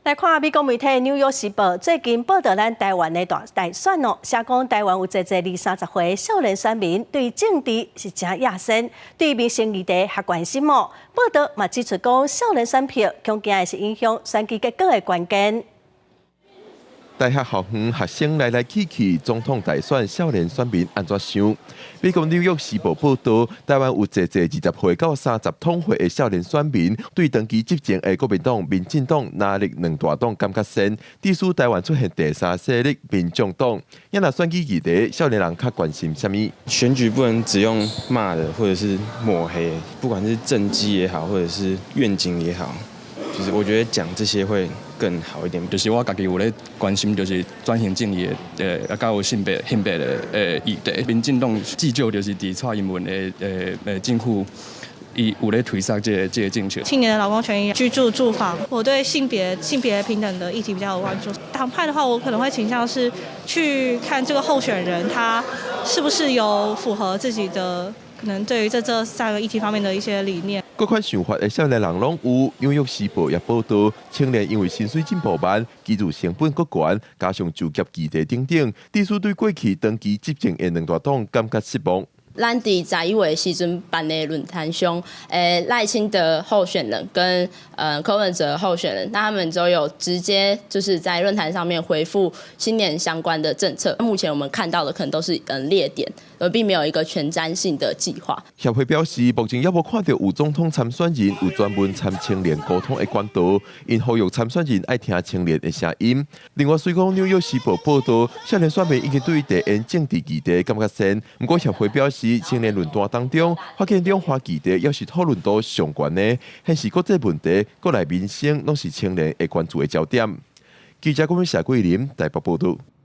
來看美國媒體《紐約時報》最近報導咱台灣的大選哦，寫講台灣有濟濟二三十歲少年選民對政治是誠野心，對民生議題較關心哦。報導嘛指出講，少年選票恐驚是影響選舉結果的關鍵。大學校園學生來來去去，總統大選少年選民按怎想？美國紐約時報報導，台灣有濟濟20歲到30通歲的少年選民，對長期執政的國民黨、民進黨、藍綠兩大黨感覺鉎，致使台灣出現第三勢力民眾黨。啊若選舉議題，少年人較關心啥物？選舉不能只用罵的，或者是抹黑，不管是政績也好，或者是願景也好，就是我覺得講這些會更好一點。就是我家己有咧關心，就是轉型正義的，啊，佮有性別的議題。民進黨至少就是佇蔡英文的政府，伊有咧推捒這個政策。青年的勞工權益、居住住房，我對性別平等的議題比較有關注。黨派的話，我可能會傾向是去看這個候選人，他是不是有符合自己的可能對於這三個議題方面的一些理念。各款想法的少年人攏有。紐約時報也報導，青年因為薪水進步慢、居住成本閣懸，加上就業議題等等，致使對過去長期執政的兩大黨感覺失望。咱佇11月時陣辦的論壇上，賴清德候選人跟柯文哲候選人，那他們都有直接就是在論壇上面回覆青年相關的政策。目前我們看到的可能都是列點，而並沒有一個前瞻性的計劃。協會表示，目前猶無看到有總統參選人有專門參青年溝通的管道，𪜶呼籲參選人愛聽青年的聲音。另外，雖講紐約時報報導，少年選民已經對地緣政治議題感覺鉎，毋過協會表示，青年論壇當中，發現兩岸議題猶是討論度上懸的，顯示國際問題、國內民生攏是青年會關注的焦點。記者郭文霞桂林台北報導。